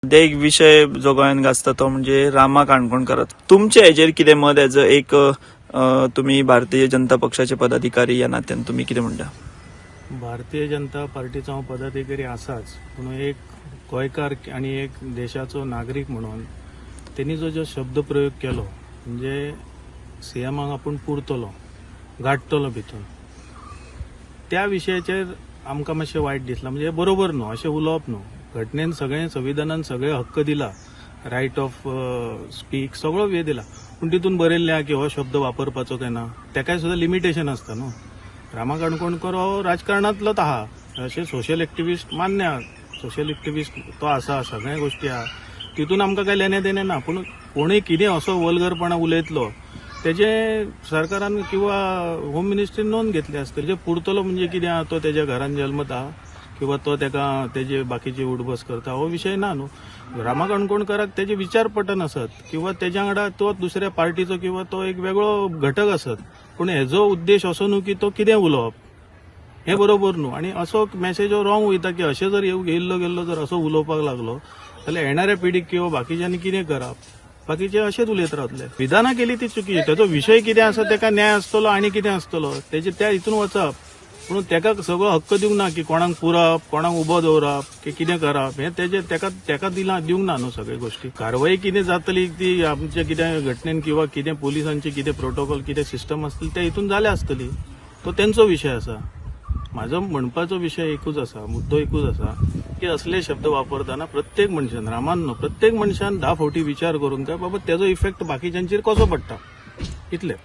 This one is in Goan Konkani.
सध्या एक विशय जो गोंयांत गाजता तो म्हणजे रामा काणकोणकाराचो. तुमचे हेजेर कितें मत एज अ एक तुमी भारतीय जनता पक्षाचे पदाधिकारी ह्या नात्यान तुमी कितें म्हणटा? भारतीय जनता पार्टीचो हांव पदाधिकारी आसाच, पूण एक गोंयकार आनी एक देशाचो नागरीक म्हणून तेणी जो जो शब्द प्रयोग केलो म्हणजे सीएमाक आपूण पुरतलो, गाडटलो भितून, त्या विशयाचेर आमकां मातशें वायट दिसलां. म्हणजे बरोबर न्हू, अशें उलोवप न्हू. घटनेन सगळें, संविधानान सगळे हक्क दिला, रायट ऑफ स्पीक सगळो हे दिला, पूण तितून बरयल्लें आहा की हो शब्द वापरपाचो काय ना, तेकाय सुद्दां लिमिटेशन आसता न्हू. रामा काणकोणकर हो राजकारणांतलोच आहा, अशें सोशल एक्टिविस्ट मान्य आहा, सोशल एक्टिविस्ट तो आसा, सगळ्या गोश्टी आहा, तितून आमकां काय लेणें देणें ना. पूण कोणूय कितें असो वल्गरपणा उलयतलो तेजे सरकारान किंवा होम मिनिस्ट्रीन नोंद घेतली आसतली. जे पुरतलो म्हणजे कितें आहा, तो तेज्या घरान जल्मता किंवा तो तेका तेजे बाकीची उठबस करता हो विशय ना न्हू. रामा काणकोणकाराक तेजे विचार पटन आसत किंवा तेज्या वांगडा तो दुसऱ्या पार्टीचो किंवा तो एक वेगळो घटक आसत, पूण हेजो उद्देश असो न्हू की तो कितें उलोवप हें बरोबर न्हू. आनी असो मॅसेज हो रॉंग वयता की अशें जर येयल्लो गेल्लो जर असो उलोवपाक लागलो जाल्यार येणाऱ्या पिढीक किंवा बाकीच्यांनी कितें करप, बाकीचे अशेच उलयत रावतले. विधानां केली ती चुकी, तेजो विशय कितें आसा तेका न्याय आसतलो आनी कितें आसतलो तेजे त्या हितून वचप, पूण तेका सगळो हक्क दिवंक ना की कोणाक पुरप, कोणाक उबो दवरप की कितें करप, हें तेजे तेका तेका दिला दिवंक ना न्हू सगळे गोश्टी. कारवाई कितें जातली ती आमच्या कितें घटनेन किंवा कितें पोलिसांची कितें प्रोटोकॉल कितें सिस्टम आसतली त्या हितून जाल्या आसतली, तो तेंचो विशय आसा. म्हाजो म्हणपाचो विशय एकूच आसा, मुद्दो एकूच आसा की असले शब्द वापरतना प्रत्येक मनशान, रामान न्हू, प्रत्येक मनशान 10 फावटी विचार करून काय बाबा तेजो इफेक्ट बाकीच्यांचेर कसो पडटा, इतलें.